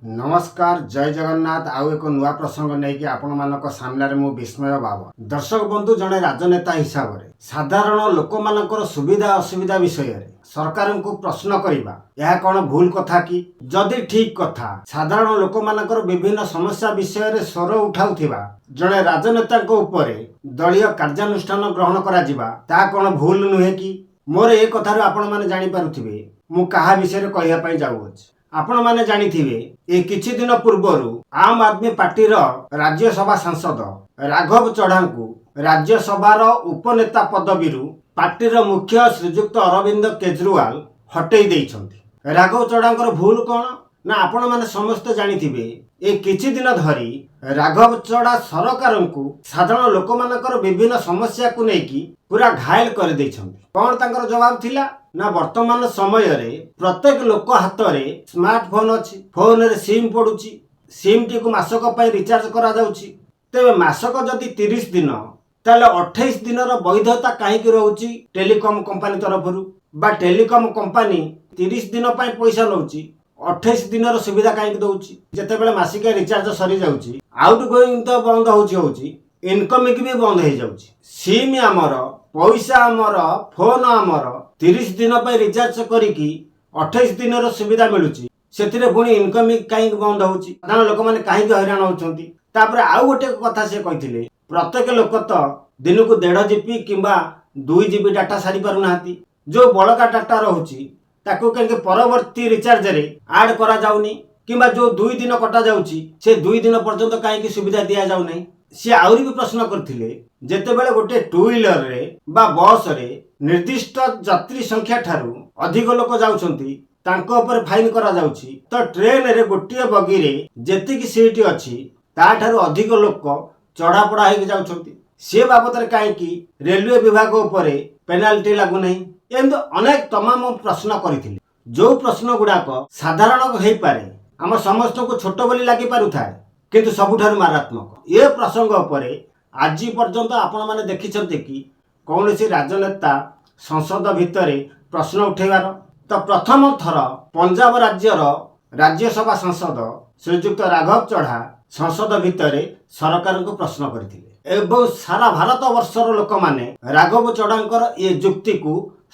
ନମସ୍କାର, ଜୟ ଜଗନ୍ନାଥ। ଆଉ ଏକ ନୂଆ ପ୍ରସଙ୍ଗ ନେଇକି ଆପଣମାନଙ୍କ ସାମ୍ନାରେ ମୁଁ ବିସ୍ମୟ ବାବ। ଦର୍ଶକ ବନ୍ଧୁ, ଜଣେ ରାଜନେତା ହିସାବରେ ସାଧାରଣ ଲୋକମାନଙ୍କର ସୁବିଧା ଅସୁବିଧା ବିଷୟରେ ସରକାରଙ୍କୁ ପ୍ରଶ୍ନ କରିବା, ଏହା କ'ଣ ଭୁଲ କଥା କି? ଯଦି ଠିକ କଥା, ସାଧାରଣ ଲୋକମାନଙ୍କର ବିଭିନ୍ନ ସମସ୍ୟା ବିଷୟରେ ସ୍ୱର ଉଠାଉଥିବା ଜଣେ ରାଜନେତାଙ୍କ ଉପରେ ଦଳୀୟ କାର୍ଯ୍ୟାନୁଷ୍ଠାନ ଗ୍ରହଣ କରାଯିବା, ତାହା କ'ଣ ଭୁଲ ନୁହେଁ କି? ମୋର ଏ କଥାରୁ ଆପଣମାନେ ଜାଣିପାରୁଥିବେ ମୁଁ କାହା ବିଷୟରେ କହିବା ପାଇଁ ଯାଉଅଛି। ଆପଣମାନେ ଜାଣିଥିବେ, ଏ କିଛି ଦିନ ପୂର୍ବରୁ ଆମ୍ ଆଦମୀ ପାର୍ଟିର ରାଜ୍ୟସଭା ସାଂସଦ ରାଘବ ଚଢାଙ୍କୁ ରାଜ୍ୟସଭାର ଉପନେତା ପଦବୀରୁ ପାର୍ଟିର ମୁଖ୍ୟ ଶ୍ରୀଯୁକ୍ତ ଅରବିନ୍ଦ କେଜରିୱାଲ ହଟେଇ ଦେଇଛନ୍ତି। ରାଘବ ଚଢାଙ୍କର ଭୁଲ କ'ଣ ନା, ଆପଣମାନେ ସମସ୍ତେ ଜାଣିଥିବେ, ଏ କିଛି ଦିନ ଧରି ରାଘବ ଚଢା ସରକାରଙ୍କୁ ସାଧାରଣ ଲୋକମାନଙ୍କର ବିଭିନ୍ନ ସମସ୍ୟାକୁ ନେଇକି ପୁରା ଘାୟଲ କରିଦେଇଛନ୍ତି। କ'ଣ ତାଙ୍କର ଜବାବ ଥିଲା ନା, ବର୍ତ୍ତମାନ ସମୟରେ ପ୍ରତ୍ୟେକ ଲୋକ ହାତରେ ସ୍ମାର୍ଟଫୋନ୍ ଅଛି, ଫୋନରେ ସିମ୍ ପଡୁଛି, ସିମ୍ଟିକୁ ମାସକ ପାଇଁ ରିଚାର୍ଜ କରାଯାଉଛି। ତେବେ ମାସକ ଯଦି 30 ଦିନ, ତାହେଲେ 28 ଦିନର ବୈଧତା କାହିଁକି ରହୁଛି ଟେଲିକମ୍ କମ୍ପାନୀ ତରଫରୁ? ବା ଟେଲିକମ୍ କମ୍ପାନୀ 30 ଦିନ ପାଇଁ ପଇସା ନେଉଛି, 28 ଦିନର ସୁବିଧା କାହିଁକି ଦଉଛି? ଯେତେବେଳେ ମାସିକିଆ ରିଚାର୍ଜ ସରିଯାଉଛି, ଆଉଟ୍ ଗୋଇଂ ତ ବନ୍ଦ ହଉଛି ହଉଛି, ଇନକମିଂ ବି ବନ୍ଦ ହେଇଯାଉଛି। ସିମ୍ ଆମର, ପଇସା ଆମର, ଫୋନ ଆମର, 30 ଦିନ ପାଇଁ ରିଚାର୍ଜ କରିକି 28 ଦିନର ସୁବିଧା ମିଳୁଛି, ସେଥିରେ ପୁଣି ଇନକମିଂ କାହିଁକି ବନ୍ଦ ହଉଛି? ସାଧାରଣ ଲୋକମାନେ କାହିଁକି ହଇରାଣ ହଉଛନ୍ତି? ତାପରେ ଆଉ ଗୋଟେ କଥା ସେ କହିଥିଲେ, ପ୍ରତ୍ୟେକ ଲୋକ ତ ଦିନକୁ 1.5 ଜିବି କିମ୍ବା 2 ଜିବି ଡାଟା ସାରି ପାରୁନାହାନ୍ତି। ଯୋଉ ବଳକା ଡାଟା ରହୁଛି, ତାକୁ କାହିଁକି ପରବର୍ତ୍ତୀ ରିଚାର୍ଜରେ ଆଡ୍ କରାଯାଉନି? କିମ୍ବା ଯୋଉ 2 ଦିନ କଟାଯାଉଛି, ସେ 2 ଦିନ ପର୍ଯ୍ୟନ୍ତ କାହିଁକି ସୁବିଧା ଦିଆଯାଉନାହିଁ? ସିଏ ଆହୁରି ବି ପ୍ରଶ୍ନ କରିଥିଲେ, ଯେତେବେଳେ ଗୋଟେ ଟୁ ହ୍ୱିଲରରେ ବା ବସରେ ନିର୍ଦ୍ଦିଷ୍ଟ ଯାତ୍ରୀ ସଂଖ୍ୟା ଠାରୁ ଅଧିକ ଲୋକ ଯାଉଛନ୍ତି, ତାଙ୍କ ଉପରେ ଫାଇନ କରାଯାଉଛି, ତ ଟ୍ରେନରେ ଗୋଟିଏ ବଗିରେ ଯେତିକି ସିଟ୍ ଅଛି, ତାଠାରୁ ଅଧିକ ଲୋକ ଚଢ଼ାପଡ଼ା ହେଇକି ଯାଉଛନ୍ତି, ସେ ବାବଦରେ କାହିଁକି ରେଲୱେ ବିଭାଗ ଉପରେ ପେନାଲ୍ଟି ଲାଗୁନାହିଁ? ଏମିତି ଅନେକ ତମାମ ପ୍ରଶ୍ନ କରିଥିଲେ, ଯୋଉ ପ୍ରଶ୍ନ ଗୁଡାକ ସାଧାରଣ ହେଇପାରେ, ଆମ ସମସ୍ତଙ୍କୁ ଛୋଟ ବୋଲି ଲାଗିପାରୁଥାଏ, କିନ୍ତୁ ସବୁଠାରୁ ମାରାତ୍ମକ। ଏ ପ୍ରସଙ୍ଗ ଉପରେ ଆଜି ପର୍ଯ୍ୟନ୍ତ ଆପଣମାନେ ଦେଖିଛନ୍ତି କି କୌଣସି ରାଜନେତା ସଂସଦ ଭିତରେ ପ୍ରଶ୍ନ ଉଠେଇବାର? ତ ପ୍ରଥମ ଥର ପଞ୍ଜାବ ରାଜ୍ୟର ରାଜ୍ୟସଭା ସାଂସଦ ଶ୍ରୀଯୁକ୍ତ ରାଘବ ଚଢା ସଂସଦ ଭିତରେ ସରକାରଙ୍କୁ ପ୍ରଶ୍ନ କରିଥିଲେ ଏବଂ ସାରା ଭାରତ ବର୍ଷର ଲୋକମାନେ ରାଘବ ଚଢାଙ୍କର ଏ ଯୁକ୍ତିକୁ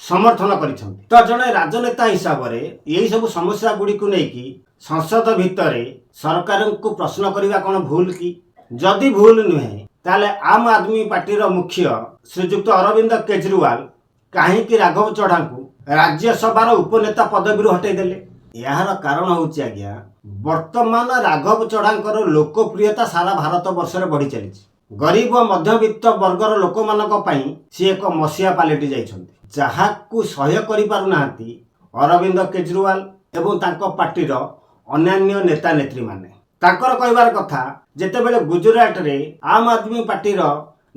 ସମର୍ଥନ କରିଛନ୍ତି। ତ ଜଣେ ରାଜନେତା ହିସାବରେ ଏହି ସବୁ ସମସ୍ୟା ଗୁଡ଼ିକୁ ନେଇକି ସଂସଦ ଭିତରେ ସରକାରଙ୍କୁ ପ୍ରଶ୍ନ କରିବା କ'ଣ ଭୁଲ କି? ଯଦି ଭୁଲ ନୁହେଁ, ତାହେଲେ ଆମ୍ ଆଦମୀ ପାର୍ଟିର ମୁଖ୍ୟ ଶ୍ରୀଯୁକ୍ତ ଅରବିନ୍ଦ କେଜରିୱାଲ କାହିଁକି ରାଘବ ଚଢାଙ୍କୁ ରାଜ୍ୟସଭାର ଉପନେତା ପଦବୀରୁ ହଟେଇ ଦେଲେ? ଏହାର କାରଣ ହେଉଛି ଆଜ୍ଞା, ବର୍ତ୍ତମାନ ରାଘବ ଚଢାଙ୍କର ଲୋକପ୍ରିୟତା ସାରା ଭାରତ ବର୍ଷରେ ବଢି ଚାଲିଛି। ଗରିବ ମଧ୍ୟବିତ୍ତ ବର୍ଗର ଲୋକମାନଙ୍କ ପାଇଁ ସିଏ ଏକ ମସିହା ପାଲଟି ଯାଇଛନ୍ତି, ଯାହାକୁ ସହ୍ୟ କରିପାରୁନାହାନ୍ତି ଅରବିନ୍ଦ କେଜରିୱାଲ ଏବଂ ତାଙ୍କ ପାର୍ଟିର ଅନ୍ୟାନ୍ୟ ନେତା ନେତ୍ରୀମାନେ। ତାଙ୍କର କହିବାର କଥା, ଯେତେବେଳେ ଗୁଜୁରାଟରେ ଆମ୍ ଆଦମୀ ପାର୍ଟିର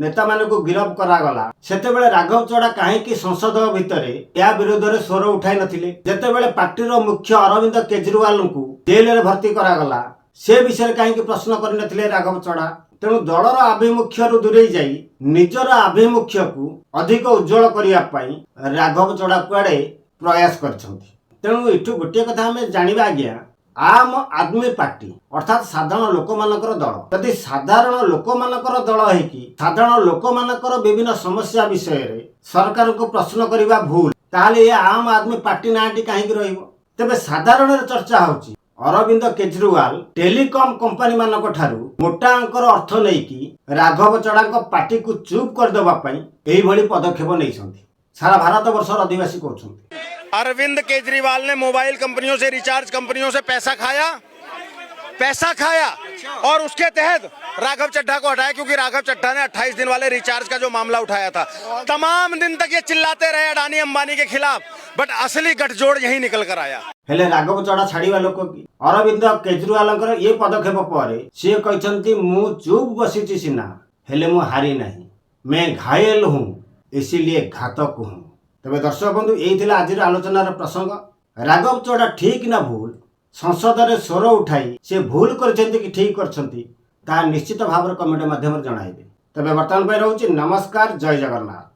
ନେତାମାନଙ୍କୁ ଗିରଫ କରାଗଲା, ସେତେବେଳେ ରାଘବ ଚଢା କାହିଁକି ସଂସଦ ଭିତରେ ଏହା ବିରୋଧରେ ସ୍ୱର ଉଠାଇ ନଥିଲେ? ଯେତେବେଳେ ପାର୍ଟିର ମୁଖ୍ୟ ଅରବିନ୍ଦ କେଜରିୱାଲଙ୍କୁ ଜେଲରେ ଭର୍ତ୍ତି କରାଗଲା, ସେ ବିଷୟରେ କାହିଁକି ପ୍ରଶ୍ନ କରିନଥିଲେ ରାଘବ ଚଢା? ତେଣୁ ଦଳର ଆଭିମୁଖ୍ୟରୁ ଦୂରେଇ ଯାଇ ନିଜର ଆଭିମୁଖ୍ୟକୁ ଅଧିକ ଉଜ୍ଜଳ କରିବା ପାଇଁ ରାଘବ ଚଢା କୁଆଡ଼େ ପ୍ରୟାସ କରିଛନ୍ତି। ତେଣୁ ଏଠୁ ଗୋଟିଏ କଥା ଆମେ ଜାଣିବା ଆଜ୍ଞା, ଆମ୍ ଆଦମୀ ପାର୍ଟି ଅର୍ଥାତ୍ ସାଧାରଣ ଲୋକମାନଙ୍କର ଦଳ। ଯଦି ସାଧାରଣ ଲୋକମାନଙ୍କର ଦଳ ହେଇକି ସାଧାରଣ ଲୋକମାନଙ୍କର ବିଭିନ୍ନ ସମସ୍ୟା ବିଷୟରେ ସରକାରଙ୍କୁ ପ୍ରଶ୍ନ କରିବା ଭୁଲ, ତାହେଲେ ଏ ଆମ୍ ଆଦମୀ ପାର୍ଟି ନାଁଟି କାହିଁକି ରହିବ? ତେବେ ସାଧାରଣରେ ଚର୍ଚ୍ଚା ହେଉଛି, ଅରବିନ୍ଦ କେଜରିୱାଲ ଟେଲିକମ୍ କମ୍ପାନୀ ମାନଙ୍କ ଠାରୁ ମୋଟା ଅଙ୍କର ଅର୍ଥ ନେଇକି ରାଘବ ଚଢାଙ୍କ ପାର୍ଟିକୁ ଚୁପ୍ କରିଦେବା ପାଇଁ ଏଇଭଳି ପଦକ୍ଷେପ ନେଇଛନ୍ତି, ସାରା ଭାରତ ବର୍ଷର ଅଧିବାସୀ କହୁଛନ୍ତି। अरविंद केजरीवाल ने मोबाइल कंपनियों से, रिचार्ज कंपनियों से पैसा खाया, पैसा खाया और उसके तहत राघव चड्ढा को हटाया, क्योंकि राघव चड्ढा ने 28 दिन वाले रिचार्ज का जो मामला उठाया था। तमाम दिन तक ये चिल्लाते रहे अडानी अंबानी के खिलाफ, बट असली गठजोड़ यही निकल कर आया। ହେଲେ ରାଘବ ଚଢା ଛାଡ଼ିବା ଲୋକ କି? ଅରବିନ୍ଦ କେଜରିୱାଲଙ୍କର ଏ ପଦକ୍ଷେପ ପରେ ସିଏ କହିଛନ୍ତି, ମୁଁ ଚୁପ୍ ବସିଛି ସିନା, ହେଲେ ମୁଁ ହାରି ନାହିଁ। मैं घायल हूँ, इसीलिए घातक हूँ। ତେବେ ଦର୍ଶକ ବନ୍ଧୁ, ଏଇ ଥିଲା ଆଜିର ଆଲୋଚନାର ପ୍ରସଙ୍ଗ। ରାଘବ ଚଢା ଠିକ୍ ନା ଭୁଲ? ସଂସଦରେ ସ୍ୱର ଉଠାଇ ସେ ଭୁଲ କରିଛନ୍ତି କି ଠିକ୍ କରିଛନ୍ତି, ତାହା ନିଶ୍ଚିତ ଭାବରେ କମେଣ୍ଟ ମାଧ୍ୟମରେ ଜଣାଇବେ। ତେବେ ବର୍ତ୍ତମାନ ପାଇଁ ରହୁଛି। ନମସ୍କାର, ଜୟ ଜଗନ୍ନାଥ।